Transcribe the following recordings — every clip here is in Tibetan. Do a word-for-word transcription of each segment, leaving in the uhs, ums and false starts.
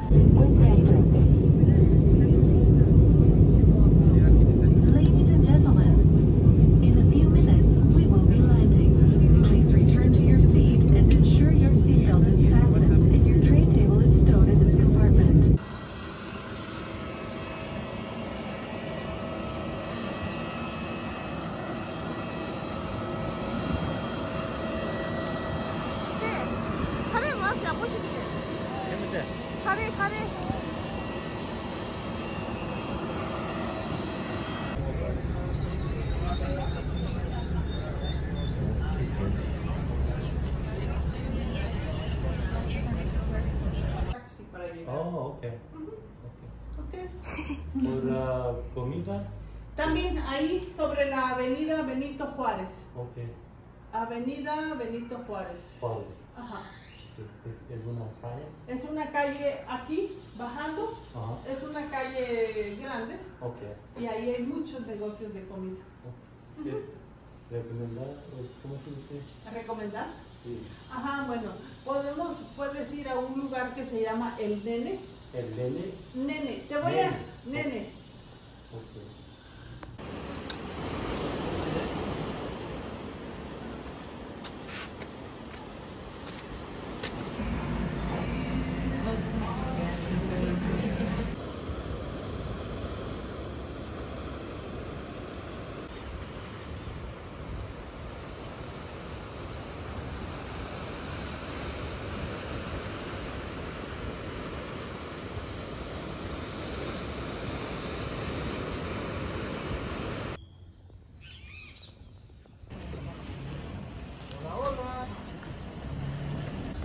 Ladies and gentlemen, in a few minutes we will be landing. Please return to your seat and ensure your seatbelt is fastened and your tray table is stowed in its compartment. ཁ་རས་མ་ཡག་པོ་ཞིག་རེད། ཁ་རས་ཁ་རས། Oh, okay. Okay. Okay. Por, ah, comida. También ahí sobre la avenida Benito Juárez. Okay. Avenida Benito Juárez. Juárez. Ajá. Es, es una calle. Es una calle aquí, bajando. Ajá. Es una calle grande. Okay. Y ahí hay muchos negocios de comida. Okay. Ujú. Recomendar, ¿cómo se dice? ¿Recomendar? Sí. Ajá, bueno, podemos, puedes ir a un lugar que se llama El Nene. El Nene. Nene, te voy a, Nene. Nene. Ok.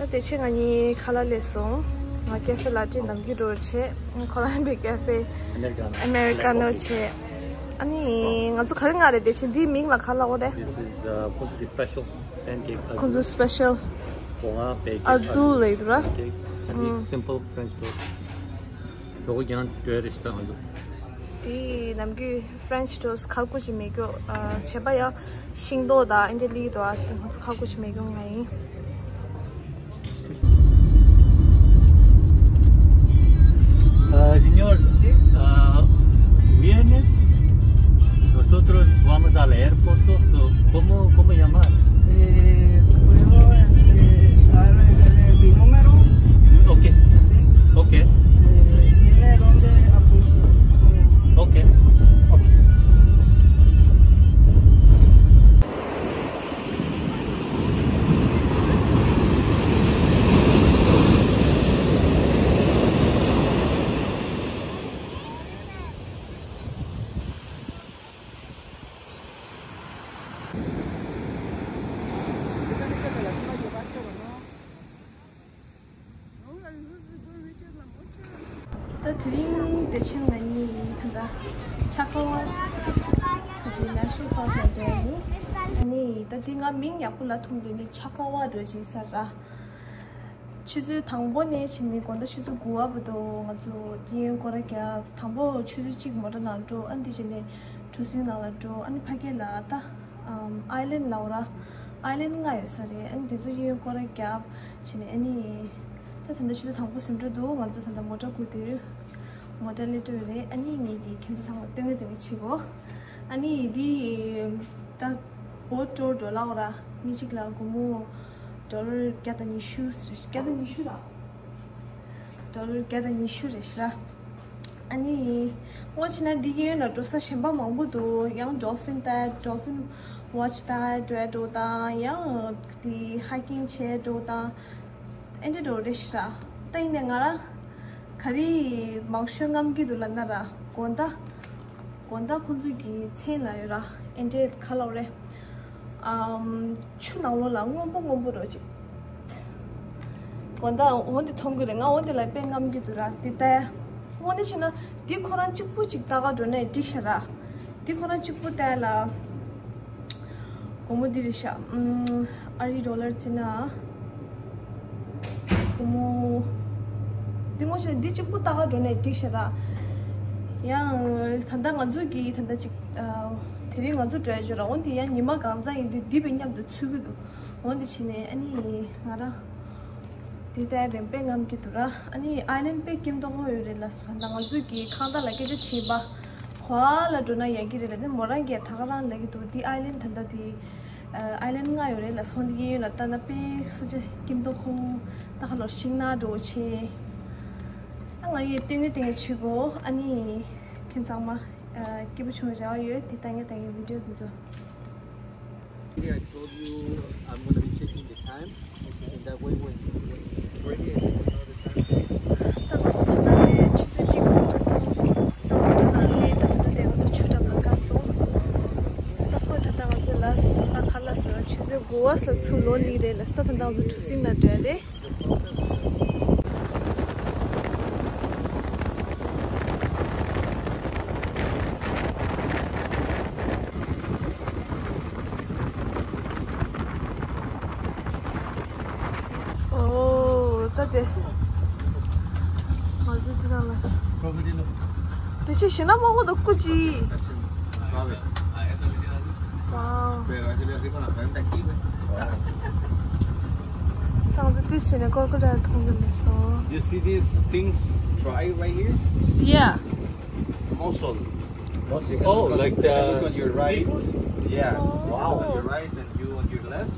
ད་དེ་ཕྱིན་ང་གཉིས་ཁ་ལག་ལས་སོང་། ང་ཀེ་ཧྥེ་ལ་ཏྲེ་ནམ་རྒྱུན་འགྲོ་བྱས། ཁོ་རང་པའི་ཀེ་ཧྥེ་ཨ་མེ་རི་ཀ་ནོ་བྱས། ཨ་ནི་ང་ཚོ་ག་རེ་མངགས་རེད། དེ་ཕྱིན་འདིའི་མིང་ལ་ག་ལབ་དགོས་རེད། This is, uh, ཁོང་ཚོ་གི་special pancake། ཁོང་ཚོ་སི་པེ་ཤལ་སྒོ་ང་པེ་ཀེ་ཨ་ཛུ་ལབ་འདུག་ར། Pancake. ཨ་ནི་simple French toast། གྲོགས་ཀྱང་འདྲ་རེ་ཞིག་དང་འདུག་དེ་ནམ་རྒྱུན་French toast ཁ་ཁུ་ཞིག་མེད་རྒྱུ། ཨ་བྱས་པ་ཡང་ཤིང་ཏོག་དང་ཨེ་འདྲ་ལི་དང་ང་ཚོ་ཁ་ཁུ་ཞིག་མེད་རྒྱུ་ང་ཡིན། Ah, señor, ah, viernes nosotros vamos al aeropuerto. So, ¿cómo, cómo llamar? Eh, puedo, este, dar, eh, mi número. Ok. Sí. Ok. Eh, dime dónde apu-, Ok. Ok. ད་དེ་རིང་བདེ་ཆེན་ང་གཉིས་ད་ལྟ་ཆ་ཀ་བ་ཇི་ནེ་ཤ་ནལ་པཱརྐ་ལ་འགྲོ་ཡིན། ཨ་ནི་ད་དེ་ང་མིང་ཡག་པོ་ལབ་ཐུབ་འདུག་ནི་ཆ་ཀ་བ་འགྲོ་བྱེད་ས་ར། ཆུ་ཚོད་དང་པོ་ནས་བྱས་ནས་དགོང་དག་ཆུ་ཚོད་དགུ་པ་བར་དུ་ང་ཚོ་གཡས་གཡོན་སྐོར་ར་རྒྱག་དང་པོ་ཆུ་ཚོད་གཅིག་མོ་ཊ་ནང་འགྲོ། ཨ་ནི་དེ་བྱས་ནས་གྲུ་གཟིངས་ནང་ལ་འགྲོ། ཨ་ནི་ཕ་གི་ལ་ད་ཨམ་ཨའི་ལན་ལབ་ར། ཨའི་ལན་ལྔ་ཡོད་ས་རེད། ཨ་ནི་དེ་ཚོ་གཡས་གཡོན་སྐོར་ར་རྒྱག་བྱས་ནས། ཨ་ནི་ད་ད་ལྟ་ཆུ་ཚོད་དང་པོ་ཟིན་འགྲོ་འདུག་ང་ཚོ་ད་ལྟ་མོ་ཊ་སྒུག་དུས་མོ་ཊ་སླེབས་འགྲོ་རེད། ཨ་ནི་ངེད་ཀྱིས་ཁྱེད་ཚོ་ཚང་མ་སྟོན་གི་སྟོན་གི་བྱེད་གོ། ཨ་ནི་འདི་ད་བོ་ཊི་ཊུར་འགྲོ་ལབ་ར། མི་གཅིག་ལ་སྒོར་མོ་ཌོ་ལར་བརྒྱ་དང་ཉི་ཤུ་རེད། བརྒྱ་དང་ཉི་ཤུ་ར། ཌོ་ལར་བརྒྱ་དང་ཉི་ཤུ་རེད་ཤག་ཨ་ནི་སྔོན་ཆད་ན་འདི་གཡས་གཡོན་ལ་འགྲོ་ས་གཞན་པ་མང་པོ་འདུག་ཡང་ཌོལ་ཕིན་ལྟ། ཌོལ་ཕིན་ཝོ་ཆི་ལྟ་འགྲོ་ཡ་འགྲོ་དང་། ཡང་དེ་ཧའི་ཀིང་བྱས་འགྲོ་དང་། ཨེ་འདྲ་འགྲོ་རེད་ཤག་ད་ཡིན་ནའི་ང་རང་ག་རེ་མང་ཤོས་རྔམ་གྱི་འདུག་ལབ་ན་ར། དགོང་དག་དགོང་དག་ཁོང་ཚོ་གི་མཚན་ལ་ཡོད་ར། ཨེ་འདྲའི་ག་ལབ་རེད། ཨམ། ཆུ་ནང་ལོགས་ལ་སྔོན་པོ་སྔོན་པོ་འདྲ་ཅིག་དགོང་དག་འོ་འདི་མཐོང་གི་རེད། ང་འོ་འདི་ལ་དཔེ་རྔམ་གྱི་འདུག་ར། འདི་ལྟ་ཡ། འོ་འདི་བྱས་ན་འདི་ཁོ་རང་གཅིག་པུ་ཅིག་ལྟ་ག་འགྲོ་ནའི་འགྲིག་ཤག་ར། འདི་ཁོ་རང་གཅིག་པུ་ལྟ་ཡ་ལ་སྒོར་མོ་འདི་རེད་ཤག་ཨམ། ཨ་རི་ཌོ་ལར་བྱས་ན། སྒོར་མོ། འདི་ངོ་ཤེས་ན་འདི་གཅིག་པུ་ལྟ་ག་འགྲོ་ནའི་འགྲིག་ཤག་ར། ཡང་ད་ལྟ་ང་ཚོ་གི་ད་ལྟ་ཅིག་ཨ། དེ་རིང་ང་ཚོ་འགྲོ་ཡ་ཅིག་ཡོད་ར། འོ་འདི་ཡང་ཉི་མ་གང་ཚ་ཡིན་དུས་འདི་དཔེ་མཉམ་དུ་ཚུད་ཀྱི་འདུག་འོ་འདི་བྱས་ནས་ཨ་ནི་ང་རང་ དེ་ལྟར་རིམ་པས་རྔམ་གྱི་འདུག་ར། ཨ་ནི་ཨའི་ལན་དཔེ་སྐྱིད་མདོག་ཁ་པོ་ཡོད་རེད་ལ་སོ། ད་ང་ཚོས་ཀྱི་ཁང་བདག་ལ་སྐད་ཆ་དྲིས་པ། ག་པར་འགྲོ་ན་ཡག་གི་རེད་ལབ་ནས་མོ་རང་གིས་ད་ག་རང་ལབ་ཀྱི་འདུག་དེ་ཨའི་ལན་ད་ལྟ་དེ་ཨའི་ལན་ལྔ་ཡོད་རེད་ལ་སོ། འདི་གའི་ཡོད་ན་ལྟ་ན་དཔེ་ས་ཆ་སྐྱིད་མདོག་ཁ་པོ། ད་ག་ལོར་ཤིང་ནགས་འདྲ་བོ་བྱས། ཨ་ང་ཡིས་སྟོན་གི་སྟོན་གི་བྱེད་དགོས། ཨ་ནི་ཁྱེད་ཚང་མ་སྐྱིད་པོ་བྱུང་བའི་རེ་བ་ཡོད། དེ་ལྟ་ངས་ལྟ་ངའི་བི་ཌིའོ་འདི་ཚོ། Yeah, I told you I'm gonna be checking the time. In that way, when, when it's ready, I can know the time. ད་ང་ཚོ་ད་ལྟ་ནས་ཆུ་ཚོད་གཅིག་མོ་ཊ་བཏང་། ད་མོ་ཊ་ནང་སླེབས། ད་ད་ལྟ་དེ་ང་ཚོ་ཆུ་འགྲམ་ལ་བཀག་སོང་། ད་ཁོས་ད་ལྟ་ང་ཚོ་ལ་ད་ཁ་ལག་ཟ་ཆུ་ཚོད་དགུ་པ་ལ་ཚུར་ལོག་ནི་རེད་ལ། ད་ད་ལྟ་ང་ཚོ་གྲུ་གཟིངས་ནང་འགྲོ་ཡ་རེད། ཨོ། ད་དེ། ང་ཚོ་དེ་དང་ལ། དེ་ཕྱི་ཞེ་ན་མང་པོ་འདུག་ཀུ་ཅི། Wow. Pero así le hace con la frente aquí, güey. ད་ང་ཚོ་དེ་ཕྱི་ནས་ཀོར་ཀོར་མཐོང་གི་མེད་སོང་། You see these things dry right here? Yeah. Mussel. Mussel. Oh, like the seafood? Look on your right. Yeah. Wow. On your right and you on your left.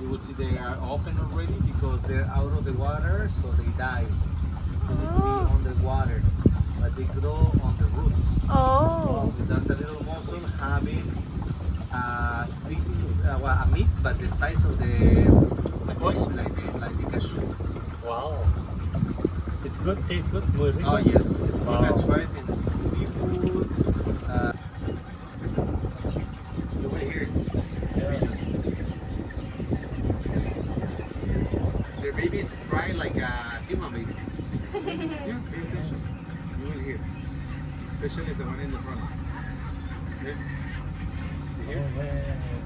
You will see they are open already because they're out of the water, so they die. So they need to be on the water, but they grow on the roots. Oh. That's a little mussel having uh, seeds, uh, well, a meat, but the size of the, like the, like the cashew. Wow. It's good, tastes good, muy rico. Oh, yes. Wow. You can try it in seafood. Uh, you will hear it. Yeah. Their babies cry like a human baby. Yeah, pay attention. You will hear. Especially the one in the front. Yeah. You hear? Oh, yeah, yeah, yeah.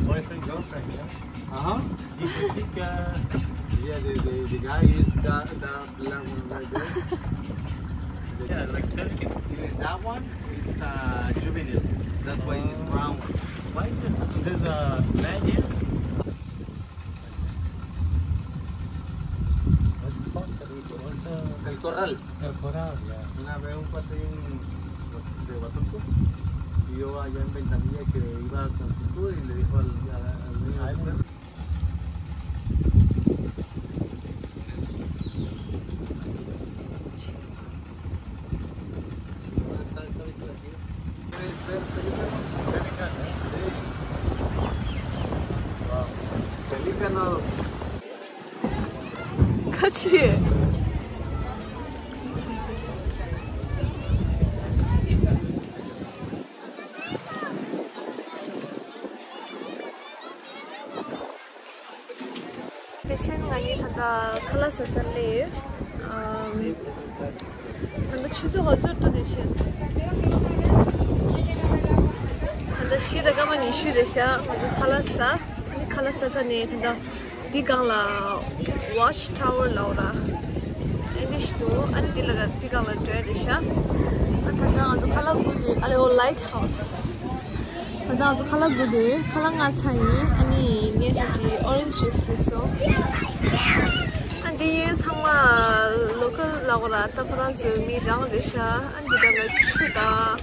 Boyfriend, girlfriend, yeah? Uh-huh. You can pick, uh, yeah, the, the, the guy is the, the black one right there. Yeah, like, even that one, it's, uh, juvenile. That's why it's brown. Why is it? There's a man here? What's it called? What's the... El corral. El corral, yeah. Una vez un patín de Huatulco, y yo allá en Ventanilla que iba con su tour y le dijo al, al, al dueño del perro. Pelícano. ཁ་ཆེ། དེ་བཞིན་ང་གཉིས་ད་ལྟ་ཁ་ལག་ཟ་ས་སླེབས། ཨམ། ད་ལྟ་ཆུ་ཚོད་འགོ་ཚུགས་འདུག་དེ་བཞིན། ད་ལྟ་བཞི་དང་སྐར་མ་ཉི་ཤུ་རེད་ཤག་ང་ཚོ་ཁ་ལག་ཟ། ཨ་ནི་ཁ་ལག་ཟ་ས་ནས་ད་ལྟ་འདི་སྒང་ལ་Watch Tower ལབ་ར། ཨེ་འདི་ཞིག་འདུག་ཨ་ནི་འདི་ལ་འདི་སྒང་ལ་འགྲོ་ཡ་རེད་ཤག་ཨ་ད་ལྟ་ང་ཚོ་ཁ་ལག་སྒུག་དེ། ཨ་ལེ་ཨོ། Lighthouse། ད་ལྟ་ང་ཚོ་ཁ་ལག་སྒུག་དེ། ཁ་ལག་ང་ཚ་ཡིན། ཨ་ནི་ངས་ཁ་ཅིག་orange juice ལེན་སོང་། ཨ་འདི་ཚང་མ་local ལབ་དགོས་ར། ད་ཁོ་རང་ཚོའི་མི་རང་རེད་ཤག་ཨ་འདི་འདྲ་ལ་ཆུ་དང་།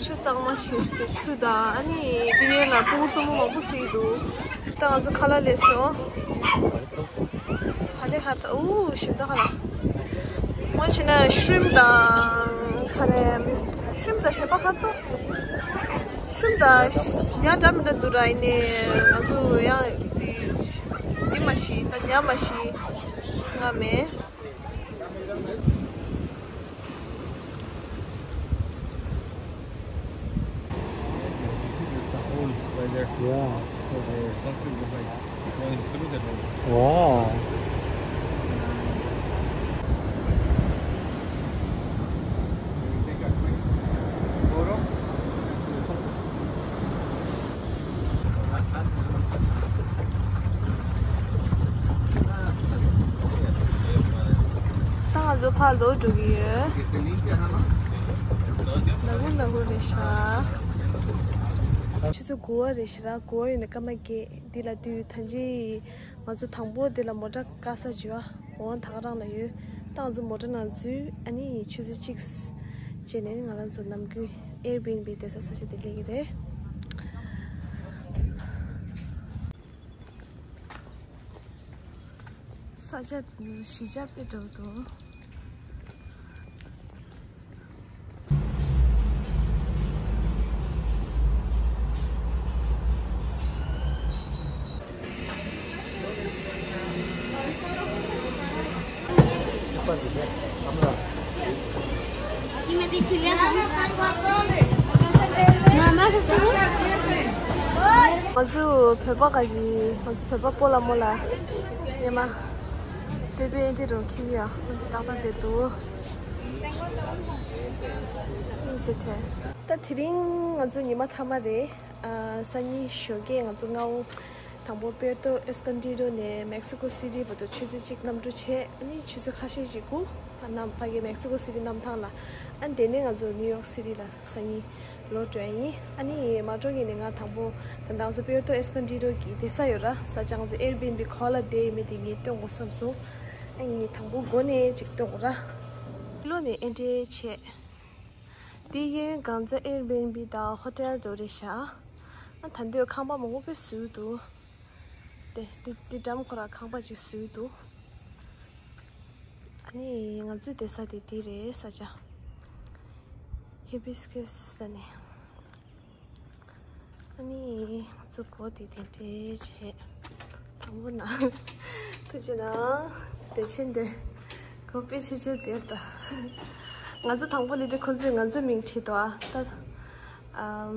ཆུ་གཙང་མ་ཞིག་ཆུ་དང་། ཨ་ནི་འདི་ཡན་ལ་སྤུ་གུ་རྩུབ་མོ་མང་པོ་བརྩིས་འདུག་ད་ང་ཚོ་ཁ་ལག་ལེན་སོང་། ཧ་ལས་ཧ་ད། ཨུ་ཞིམ་ད་ཁ་ལག་ངོ་ཆེ་ན་shrimp དང་། ཁ་རེ། shrimp དང་ཞོན་པ་ཁ་ཏོ། shrimp དང་ཡང་འདྲ་མི་འདྲ་འདུག་ར། ཡིན་ནའི་ང་ཚོ་ཡང་འདི་འདི་མ་ཤི། ད་ཉ་མ་ཤི། ང་མེད། You see, there's the hole right there. Yeah. So the sunset was like going through the hole. Wow. Can we take a quick photo? ད་ ཚོ་ཕར་ལོག་འགྲོ་གི་ཡོད། ནག་པོ་ནག་པོ་རེད་ཤག་ཆུ་ཚོད་དགུ་པ་རེད་ཤག་དགུ་པ་ཡོད་ན་སྐར་མ་བརྒྱད། འདི་ལ་དུས་ཐང་ཅིག་ང་ཚོ་དང་པོ་འདི་ལ་མོ་ཊ་བཀག་ས་བྱས་པ། འོ་ད་ག་རང་ལ་ཡོད། ད་ང་ཚོ་མོ་ཊ་ནང་འཛུལ། ཨ་ནི་ཆུ་ཚོད་གཅིག་བྱས་ནས་ང་རང་ཚོ་ནམ་རྒྱུན་Airbnb བསྡད་ས་ས་ཆ་དེ་སླེབས་ཀྱི་རེད། ས་ཆ་དེ་གཞིས་ཆགས་དཔེ་འདྲ་པོ་འདུག་ང་ཚོ་བོད་པ་ག་ཅིག་ང་ཚོ་བོད་པ་སྤོ་ལགས་རྨོ་ལགས་ཉི་མ་སྟོད་པའི་ཨེ་འདྲ་རུ་འཁྱེར་གྱི་ཡོད། ཨ་ནི་ཏག་ཏག་བསྡད་འདུག་ཨིན་ཇི་ཐེ། ད་དེ་རིང་ང་ཚོ་ཉི་མ་མཐའ་མ་རེད། ཨ། སང་ཉིན་ཞོགས་ཀས་ང་ཚོ་སྔ་པོ་དང་པོ་Puerto Escondido ནས་Mexico City བར་དུ་ཆུ་ཚོད་གཅིག་གནམ་གྲུ་བྱས། ཨ་ནི་ཆུ་ཚོད་ཁ་ཤས་ཤིག་སྒུག་ཕ་ནམ་ཕ་གི་Mexico City གནམ་ཐང་ལ། ཨ་ནི་དེ་ནས་ང་ཚོ་New York City ལ་སང་ཉིན་ལོག་འགྲོ་ཡ་ཡིན། ཨ་ནི་མ་འགྲོ་གོང་ནས་ང་དང་པོ་ད་ང་ཚོ་Puerto Escondido གི་བསྡད་ས་ཡོད་ར། ས་ཆ་ང་ཚོ་Airbnb ག་པ་ལ་བསྡད་ཡོད་མེད་དེ་ངས་སྟོན་དགོས་བསམ་སོང་། ཨ་ནི་དང་པོ་འགོ་ནས་ཅིག་སྟོན་དགོས་ར། ལོ་ནས་ཨེ་འདྲ་བྱས། འདི་གཡས་གཡོན་གང་ཚ་Airbnb དང་ཧོ་ཊེལ་འདྲ་པོ་རེད་ཤག་ཨ་ད་འདོད་ཁང་པ་མང་པོ་དཔེ་བཟོས་འདུག་དེ་འདི་འདི་འགྲམ་ཁོ་ར་ཁང་པ་ཅིག་བཟོས་འདུག་ཨ་ནི་ང་ཚོའི་བསྡད་ས་དེ་འདི་རེད། ས་ཆ་Hibiscus ལ་ནི། ཨ་ནི་ང་ཚོ་སྒོ་དེ་དེ་འདྲས་བྱས། དང་པོ་ན། ཐུགས་རྗེ་གནང་། བདེ་ཆེན་དེ། སྒོ་དཔེ་ཆེ་ཆེ་དེ་ད། ང་ཚོ་དང་པོ་ལི་དེ་ཁོ་ཚོས་ང་ཚོའི་མིང་བྲིས་འདུག་ཨ་ད། ཨམ།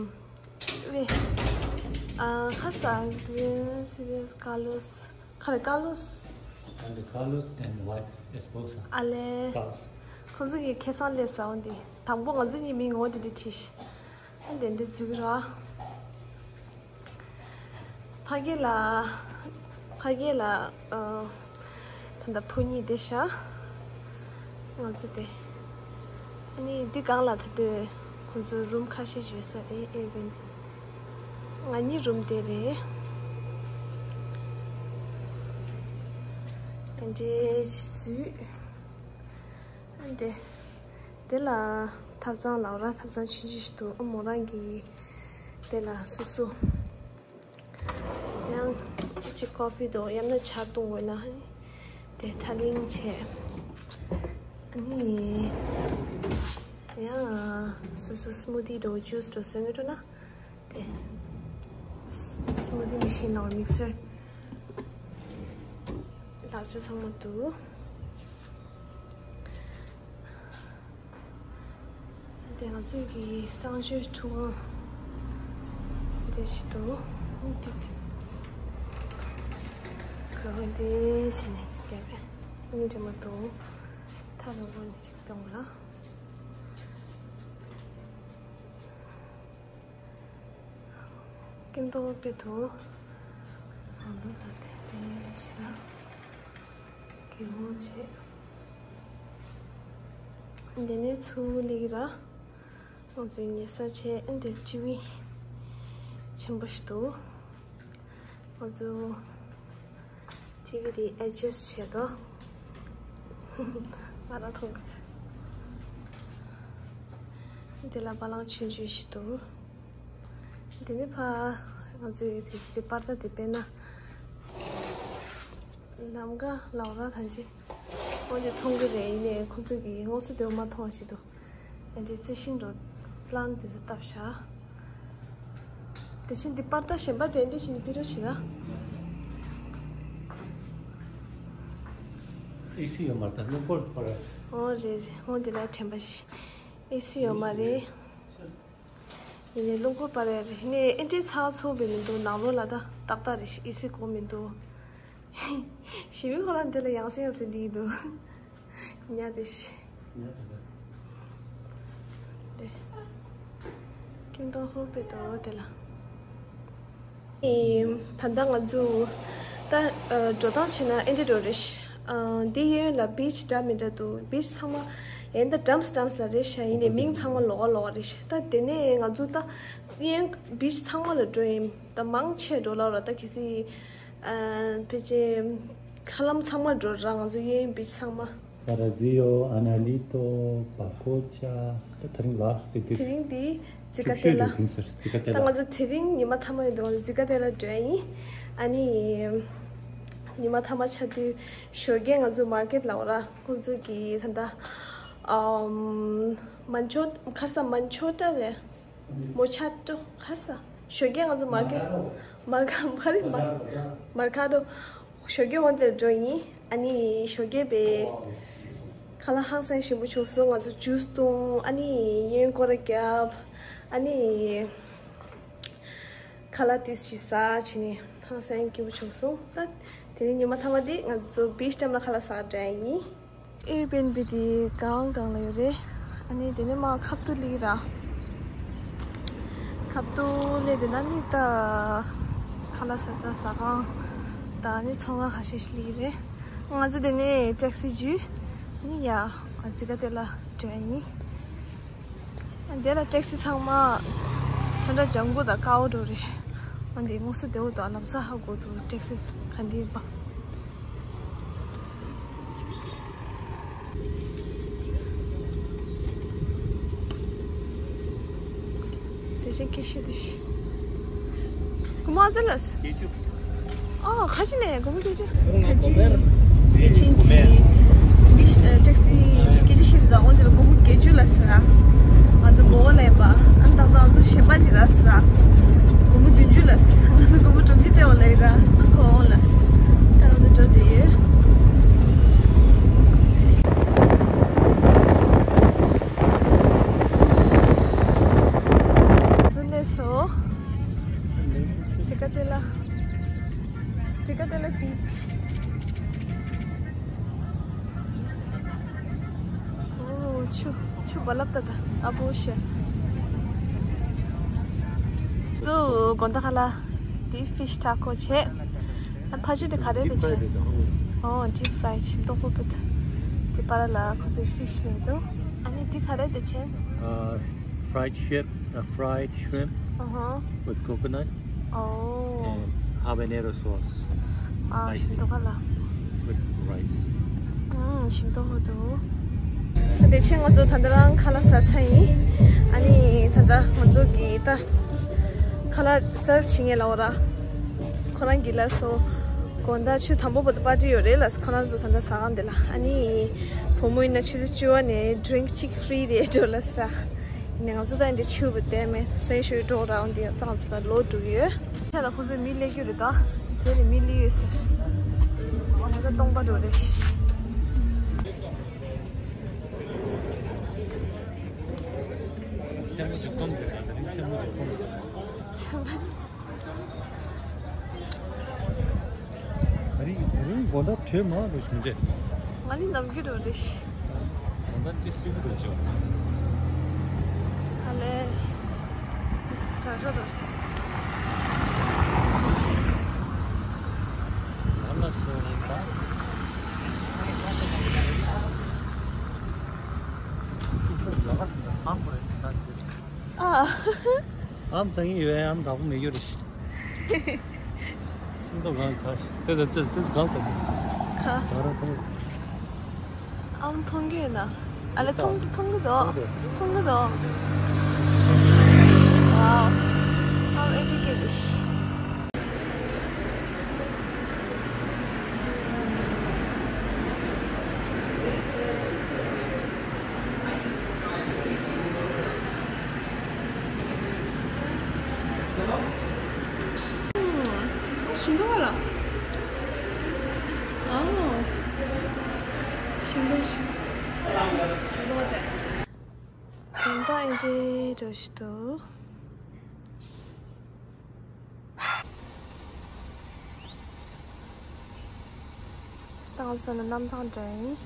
ཝེ། ཨ། ཁ་ས་Carlos། ཁ་རེ་Carlos། And Carlos and wife esposa. ཨ་ལེ། Spouse. ཁོ་ཚོ་གི་ཁེ་སང་ལས་ས་འོ་འདི། དང་པོ་ང་ཚོ་གཉིས་མིང་འོ་འདི་འདི་བྲིས་ཤི། ཨ་འདི་འདི་འཛུགས་ར། ཕ་གི་ལ། ཕ་གི་ལ། ཨ། ད་ལྟ་ཕོ་གཉིས་བསྡད་ཤག་ང་ཚོ་དེ། ཨ་ནི་འདི་སྒང་ལ་ད་ལྟ་ཁོ་ཚོ་རུམ་ཁ་ཤས་ཡོད་ས་རེད། Airbnb ང་གཉིས་རུམ་དེ་རེད། ཨ་འདྲས་བཟོས། ཨ་འདི། དེ་ལ་ཐབ་ཚང་ལ་ར་ཐབ་ཚང་ཆུང་ཆུང་ཞིག་འདུག་ཨ་མོ་རང་གི་དེ་ལ་སོ་སོ། ཡང་ཅིག་ཀོ་ཕི་དང་ཡང་ན་ཇ་བཏུང་དགོས་ན་དེ་ཐ་ལིང་བྱས། ཨ་ནི་ཡང་སོ་སོ་smoothie དང་juice དང་བཟོ་མི་འགྲོ་ན་དེ་smoothie machine དང་mixer ལག་ཆ་ཚང་མ་འདུག་དེ་ང་ཚོའི་གི་གསང་སྤྱོད་ཁྲུས་ཁང་དེ་ཞིག་འདུག་འདི་དེ་ག་འདི་བྱས་ནས་རྒྱབ་པས་མི་འདྲ་མ་འདུག་ཐ་ལོ་བོ་ནི་ཅིག་གཏོང་ལ། ཀིམ་ཏོག་པེ་ཐོ། ཨ་ལོ་ལ་དེ་དེ་ཞིག་ལ། གི་ཧོང་ཆེ། འདི་ནས་ཚུར་ལེགས་ར། ང་ཚོའི་ཉལ་ས་བྱས། འདི་ཊི་ཝི་ཆེན་པོ་ཞིག་འདུག་ང་ཚོ་ཊི་ཝི་དེ་adjust བྱས་ཏོ། ང་རང་མཐོང་གི། འདི་ལ་བ་ལང་ཆུང་ཆུང་ཞིག་འདུག་འདི་ནི་ཕ་ང་ཚོའི་དེ་ཚོ་དེ་པར་ད་དེ་དཔེར་ན་ལམ་ཀ་ལའོ་ར་ཐང་ཅིག་འོན་ཏེ་མཐོང་གི་རེད། ཡིན་ནའི་ཁོ་ཚོ་གི་ངོ་སོ་དེ་མ་མཐོང་ཞིག་འདུག་ཨ་འདི་རྩི་ཤིང་འགྲོ་པླན་དེ་ཚོ་བཏབ་ཤག་དེ་བཞིན་འདི་པར་ད་གཞན་པ་དེ་འདྲ་ཞིག་ནི་པི་རོ་ཞིག་ར། ཨེ་སི་ཡོད་མ་རེད། ད་རླུང་འཁོར་པར། ཨོ་རེད་རེད། ཨོ་འདི་ལ་དྲན་པ་ཞིག་ཨེ་སི་ཡོད་མ་རེད། ཡིན་ནའི་རླུང་འཁོར་པ་རེད། རེད་ནས་ཨེ་འདྲའི་ཚ་ཚོགས་པའི་མི་འདུག་ནང་ལོགས་ལ་ད་ཏག་ཏག་རེད། ཨེ་སི་གོ་མི་འདུག་ཞི་མི་ཁོ་རང་འདི་ལ་ཡང་སེ་ཡང་སེ་འདི་འདུག་ཉལ་དེ་ཤི། དེ་ཀིམ་ཏོང་ཧོ་པེ་ཏོ་དེ་ལ། ཨེ། ད་ལྟ་ང་ཚོ་ད་འགྲོ་སྟངས་བྱས་ན་ཨེ་འདྲ་འགྲོ་རེད། ཨ། འདི་གཡས་གཡོན་ལ་བིཆ་འདྲ་མི་འདྲ་འདུག་བིཆ་ཚང་མ་ཡིན་ད་འགྲམས་འགྲམས་ལ་རེད་ཤག་ཡིན་ནའི་མིང་ཚང་མ་ལོགས་ཀ་ལོགས་ཀ་རེད་ཤག་ད་དེ་ནས་ང་ཚོ་ད་གཡས་གཡོན་བིཆ་ཚང་མ་ལ་འགྲོ་ཡིན། ད་མང་ཆེ་འགྲོ་ལབ་ར། ད་གལ་སྲིད་ཨ་ཕལ་ཆེར་མཁའ་ལམ་ཚང་མ་འགྲོ་ར། ང་ཚོ་གཡས་གཡོན་བིཆ་ཚང་མ། Parazio, Analito, Pacocha, ད་དེ་རིང་ལ་སི་ཊི་དེ། དེ་རིང་འདི་ཛི་ཀ་ཏེ་ལ། ཁྱོད་ཤོད་དུས་ཟེར། ཛི་ཀ་ཏེ་ད་ལ། ང་ཚོ་དེ་རིང་ཉི་མ་མཐའ་མ་ཡིན་དུས་ང་ཚོ་ཛི་ཀ་ཏེ་ལ་འགྲོ་ཡ་ཡིན། ཨ་ནི་ཉི་མ་མཐའ་མ་ཆགས་དུས་ཞོགས་ཀས་ང་ཚོ་མར་ཀེཊ་ལ་འོ་ར། ཁོང་ཚོ་གི་ད་ལྟ་ཨམ་མན་ཆོ་ཁར་ས་མན་ཆོ་ཏ་རེད། མོ་ཆ་ཏོ་ཁར་ས། ཞོགས་ཀས་ང་ཚོ་མར་ཀེཊ། མར་ཀ་མ་རེད། མར་མར་ཀ་ཏོ། ཞོགས་ཀས་འོ་དེར་འགྲོ་ཡིན། ཨ་ནི་ཞོགས་ཀས་པའི་ཁ་ལག་ཧང་སང་ཞིམ་པོ་བྱུང་སོང་། ང་ཚོ་ཇུས་བཏུང་། ཨ་ནི་གཡས་གཡོན་སྐོར་ར་བརྒྱབ། ཨ་ནི་ཁ་ལག་ཏིས་ཞིག་ཟ་བྱས་ནས་ཧང་སང་སྐྱིད་པོ་བྱུང་སོང་། ད་དེ་རིང་ཉི་མ་མཐའ་མ་འདི་ང་ཚོ་བིཆ་འགྲམ་ལ་ཁ་ལག་ཟ་འགྲོ་ཡ་ཡིན། ཨེར་བི་ཨེན་བི་དེ་སྒང་སྒང་ལ་ཡོད་རེད། ཨ་ནི་དེ་ནས་མར་ཁ་ཐུག་སླེབས་ར། ཁ་ཐུག་སླེབས་དེ་ན་ནི་ད་ཁ་ལག་ཟ་ས་ཟ་ཁང་དང་ནི་ཚོང་ཁང་ཁ་ཤས་ཤིག་སླེབས་རེད། ང་ཚོ་དེ་ནས་ཊེག་སི་བརྒྱུད་ནི་ཡ་ང་ཙི་ག་དེ་ལ་འགྲོ་ཡ་ཡིན། ཨ་དེ་ལ་ཊེག་སི་ཚང་མ་ས་འདྲ་ལྗང་གུ་དང་དཀར་པོ་འགྲོ་རེད། ཨ་འདི་དངོས་སུ་བདེ་པོ་འདུག་ལམ་སང་ཧ་གོ་འདུག་ཊེག་སི་ག་འདི་པ། དེ་བཞིན་སྐད་བཤད་དེ་ཤི། གོ་མ་ཚ་ལ་སི། ཨོ་ཁ་ཅི་ནས་སྒོར་མོ་བརྒྱད་ཅུ། ཁ་ཅི་སྐད་ཆེན་གྱི་མི་ཨ་ཊེག་སི་སྐད་ཆ་བཤད་དུས་ད་འོ་འདི་ལ་སྒོར་མོ་བརྒྱད་ཅུ་ལ་ཟེར་ན། ང་ཚོ་མོ་ལ་ཡིན་པ། ཨ་ད་ང་ཚོ་གཞན་པ་ཅིག་ལ་ཟེར་ན། སྒོར་མོ་བདུན་ཅུ་ལ་ཟེར། ང་ཚོ་སྒོར་མོ་དྲུག་ཅུ་སྤྲད་པ་ལ་ཡིན་ར། ཨ་ཁོ་འོང་ལ་ཟེར། ད་ང་ཚོ་འགྲོ་བསྡད་ཡོད། ཚུར་སླེབས་སོང་། ཙི་ཀ་ཏེ་ལ། ཙི་ཀ་ཏེ་ལ་བིཆ། ཨོ་ཆུ་ཆུ་རྦ་རླབས་ད་ད་ཨ་བོ་ཤ། ཙུ་དགོང་དག་ཁ་ལག་དེ་ཕིཤ་ཊ་ཀོ་བྱས། ཨ་ཕ་ཆུ་དེ་ག་རེ་དེ་བྱས། ཨོ་ཌིབ་ཕ་རའི་ཌི་ཞིམ་ཏོག་པོ་བུད། དེ་པར་ལ་ཁོ་ཚོའི་ཕིཤ་ནི་འདུག་ཨ་ནི་དེ་ག་རེ་དེ་བྱས། Uh, fried shrimp, uh, fried shrimp Uh-huh. with coconut Oh. and habanero sauce. ཨ་Spicy. ཞིམ་ཏོག་ཁ་ལག with rice. ཨུམ་ཞིམ་ཏོག་ཧོ་འདུག་དེ་ཕྱིན་ང་ཚོ་ད་ལྟ་རང་ཁ་ལག་ཟ་ཚར་ཡིན། ཨ་ནི་ད་ལྟ་ང་ཚོ་གི་ད་ཁ་ལག་སརབ་བྱེད་མཁན་ལ་འོ་ར། ཁོ་རང་གི་ལ་སོ། དགོང་དག་ཆུ་དང་པོ་བར་དུ་པར་ཊི་ཡོད་རེད་ལ། ཁོ་རང་ཚོ་ད་ལྟ་ཟ་ཁང་དེ་ལ། ཨ་ནི་བུ་མོ་ཡིན་ན་ཆུ་ཚོད་བཅུ་པ་ནས་ཌི་རིང་གཅིག་ཧྥི་རི་རེད་འགྲོ་ལ་ཟེར། ཡིན་ནའི་ང་ཚོ་ད་འདི་ཆུ་བུ་དེ་མེད་སའི་ཤོད་འགྲོ་ར། འོན་ཏེ་ད་ང་ཚོ་ད་ལོག་འགྲོ་གི་ཡོད། ཁྱེད་ལ་ཁོ་ཚོས་མི་སླེབས་རྒྱུ་རེད་ད། དེ་ནས་མི་སླེབས་ཡོད་ཟེར། འོ་ད་སྟོང་པ་འགྲོ་རེད། ཚང་མ་ད་རིང་ད་རིང་དགོང་དག་གྲོད་མང་འགྲོ་ཞིག་མི་འདྲ། ང་ནི་ནམ་རྒྱུན་འགྲོ་རེད། དགོང་དག་ཏི་སི་འགྲོ་ཅོ། ཧ་ལས། ཏི་སི་ཆ་ཤ་འགྲོ། ང་ལ་སོ་རེད་ད། ཨ། ཨམ་ཚང་ཡིན་ཡོད་ཨམ་དྲག་པོ་མེད་རྒྱུ་རེད། ཤིང་ཏོག་གང་ཚ་ཤི། དེ་ཚོ་དེ་ཚོ་གང་ཚ་ཤི། ཁ། ད་ར་ད་ར། ཨམ་མཐོང་གི་ཡོད་ན། ཨ་ལེ་མཐོང་མཐོང་གི་འདུག་མཐོང་གི་འདུག་ཝའོ། ཨམ་ཨེ་ཏི་ཀེ་རེད། ཞིམ་པོ་བ་ལ། ཨོ། ཞིམ་པོ་ཞིམ། ཞིམ་པོ་བ་དེ། དོན་དག་ཨེ་འདྲའི་འགྲོ་བཞིན་འདུག་ད་ང་ཚོ་ནི་གནམ་ཐང་འདྲ་ཡིན།